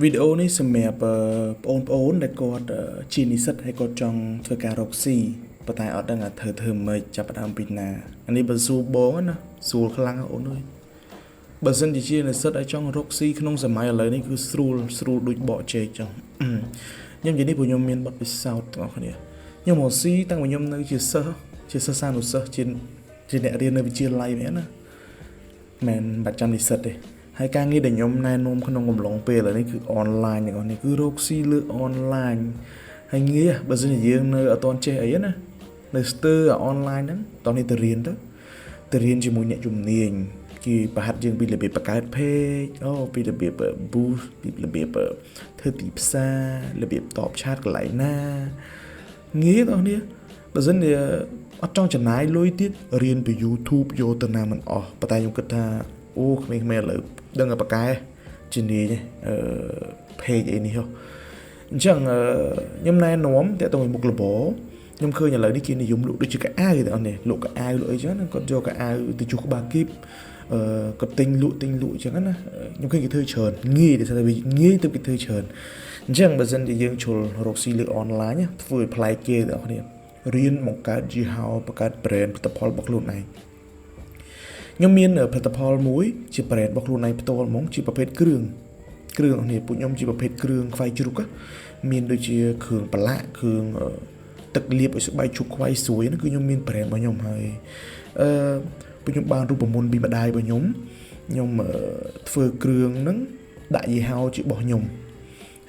វីដេអូនេះសម្រាប់បងប្អូនដែលគាត់ជានិស្សិតហើយគាត់ចង់ធ្វើការរកស៊ីប៉ុន្តែអត់ដឹងថាត្រូវធ្វើម៉េចចាប់ផ្ដើមពីណាអានេះបើសួរបងណាស្រួលខ្លាំងអូនអើយបើសិនជាជានិស្សិតហើយចង់រកស៊ីក្នុងសម័យឥឡូវនេះគឺស្រួលស្រួលដូចបកចេកចឹងខ្ញុំនិយាយនេះព្រោះខ្ញុំមានបទពិសោធន៍ទាំងអស់គ្នាខ្ញុំរកស៊ីតាំងពីខ្ញុំនៅជាសិស្សជាសិស្សានុសិស្សជាជាអ្នករៀននៅវិទ្យាល័យមែនណាមិនបាច់ចាំនិស្សិតទេហើយការងារដែលខ្ញុំណែនាំក្នុងកំឡុងពេលឥឡូវនេះគឺអនឡាញទាំងអស់នេះគឺរកស៊ីលើអនឡាញហើយងាយបើសិនជាយើងនៅអត់ទាន់ចេះអីណានៅស្ទើរអនឡាញហ្នឹងតោះនេះទៅរៀនទៅទៅរៀនជាមួយអ្នកជំនាញគេប្រហាត់យើងពីរបៀបបង្កើត page អូពីរបៀប boost ពីរបៀបធ្វើទីផ្សាររបៀបតបឆាតកន្លែងណាងាយបងប្អូនបើសិនជាអត់ចង់ចំណាយលុយទៀតរៀនពី YouTube យកទៅណាមិនអស់ប៉ុន្តែខ្ញុំគិតថាអូក្មេងៗឥឡូវដឹងតែប៉ាកែជំនាញអឺ page អីនេះហ៎អញ្ចឹងខ្ញុំណែនាំតាក់ទងមុខរបរខ្ញុំឃើញឥឡូវនេះគេនិយមលក់ដូចជាកៅអៅទាំងអស់នេះលក់កៅអៅលក់អីចឹងណាគាត់យកកៅអៅទៅជួសក្បាលគីបអឺគាត់ទិញលក់ទិញលក់អញ្ចឹងណាខ្ញុំឃើញគេធ្វើច្រើនងាយដោយសារតែវាងាយទៅគេធ្វើច្រើនអញ្ចឹងបើសិនជាយើងជ្រុលរកស៊ីលើអនឡាញធ្វើឲ្យប្លែកគេទាំងអស់គ្នារៀនបង្កើតយីហោបង្កើត brand ផលិតផលរបស់ខ្លួនឯងខ្ញុំមានផលិតផលមួយជា brand របស់ខ្លួនឯងផ្ទាល់ហ្មងជាប្រភេទគ្រឿងគ្រឿងនេះពួកខ្ញុំជាប្រភេទគ្រឿងខ្វៃជ្រូកមានដូចជាគ្រឿងប្រឡាក់គ្រឿងទឹកលាបឲ្យស្បែកជ្រូកខ្វៃស្រួយហ្នឹងគឺខ្ញុំមាន brand របស់ខ្ញុំហើយអឺពួកខ្ញុំបានរូបមន្តពីម្ដាយរបស់ខ្ញុំខ្ញុំធ្វើគ្រឿងហ្នឹងដាក់យីហោជារបស់ខ្ញុំ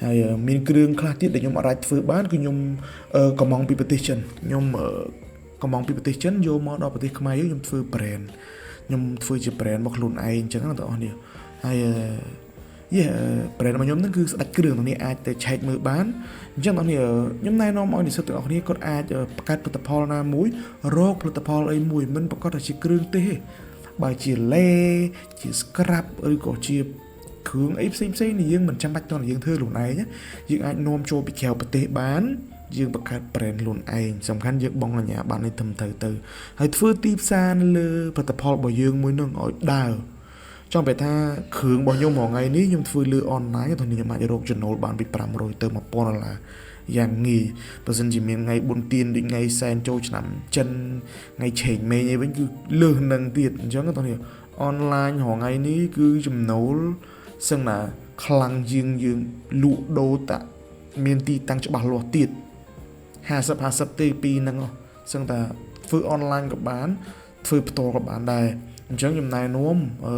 ហើយមានគ្រឿងខ្លះទៀតដែលខ្ញុំអាចធ្វើបានគឺខ្ញុំកំងពីប្រទេសចិនខ្ញុំកំងពីប្រទេសចិនយកមកដល់ប្រទេសខ្មែរខ្ញុំធ្វើ brand ខ្ញុំធ្វើជា brand របស់ខ្លួនឯងអញ្ចឹងណាបងប្អូនហើយយេ brand របស់ខ្ញុំហ្នឹងគឺស្ដាច់គ្រឿងនេះអាចទៅឆែកមើលបានអញ្ចឹងបងប្អូនខ្ញុំណែនាំឲ្យនិស្សិតទាំងអស់គ្នាគាត់អាចបង្កើតផលិតផលណាមួយរកផលិតផលអីមួយមិនប្រកាសថាជាគ្រឿងទេបើជាលេជា scrub ឬក៏ជាគ្រឿងអីផ្សេងផ្សេងនេះយើងមិនចាំបាច់តយើងធ្វើខ្លួនឯងយើងអាចនាំចូលពីក្រៅប្រទេសបានយើងបង្កើត brand ខ្លួនឯងសំខាន់យើងបងអាជ្ញាប័ណ្ណនេះត្រឹមត្រូវទៅហើយធ្វើទីផ្សារនៅលើផលិតផលរបស់យើងមួយនឹងឲ្យដើរចង់ប្រាប់ថាគ្រឿងរបស់ខ្ញុំរាល់ថ្ងៃនេះខ្ញុំធ្វើលើអនឡាញទៅខ្ញុំអាចរកចំណូលបានពី500ទៅ1000ដុល្លារយ៉ាងងាយបើសិនជាមានថ្ងៃបុណ្យទានដូចថ្ងៃសែនចូលឆ្នាំចិនថ្ងៃឆេងមេងអីវិញគឺលើសនឹងទៀតអញ្ចឹងតោះនេះអនឡាញរាល់ថ្ងៃនេះគឺចំណូលសឹងណាខ្លាំងជាងយើងលក់ដូរតាមានទីតាំងច្បាស់លាស់ទៀត50 50ទេពីរហ្នឹងសឹងតែធ្វើអនឡាញក៏បានធ្វើផ្ទាល់ក៏បានដែរអញ្ចឹងខ្ញុំណែនាំអឺ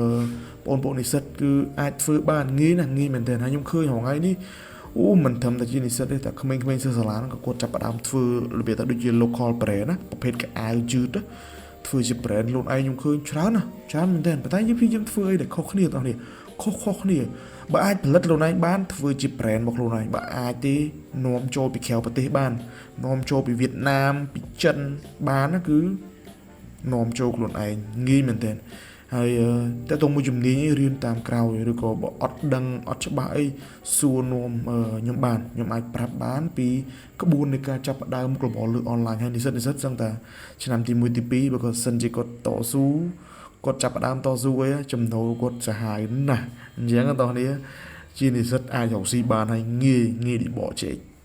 បងប្អូននិស្សិតគឺអាចធ្វើបានងាយណាស់ងាយមែនទែនហើយខ្ញុំឃើញរាល់ថ្ងៃនេះអូមិនត្រឹមតែជានិស្សិតទេតែក្មេងៗសិស្សសាលាហ្នឹងក៏គាត់ចាប់ផ្ដើមធ្វើរបៀបថាដូចជា local brand ណាប្រភេទកៅអៅយឺតធ្វើជា brand ខ្លួនឯងខ្ញុំឃើញច្រើនណាស់ច្រើនមែនទែនប៉ុន្តែយើងព្យាយាមធ្វើអីដែលខុសគ្នាបងប្អូនខុសខុសគ្នាបើអាចផលិតខ្លួនឯងបានធ្វើជា brand របស់ខ្លួនឯងបើអាចទេនាំចូលពីក្រៅប្រទេសបាននាំចូលពីវៀតណាមពីចិនបានណាគឺនាំចូលខ្លួនឯងងាយមែនទែនហើយតើតើមួយជំនាញរៀនតាមក្រោយឬក៏បើអត់ដឹងអត់ច្បាស់អីសួរនាំខ្ញុំបានខ្ញុំអាចប្រាប់បានពីក្បួននៃការចាប់ផ្ដើមក្របលើអនឡាញហើយនិស្សិតនិស្សិតសឹងតែឆ្នាំទី1ទី2បើគាត់សិនជាគាត់តស៊ូគាត់ចាប់ផ្ដើមតស៊ូអីចំណូលគាត់សាហាវណាស់អញ្ចឹងតោះនេះជានិស្សិតអាចរកស៊ីបានហើយងាយងាយឌីបកជែក។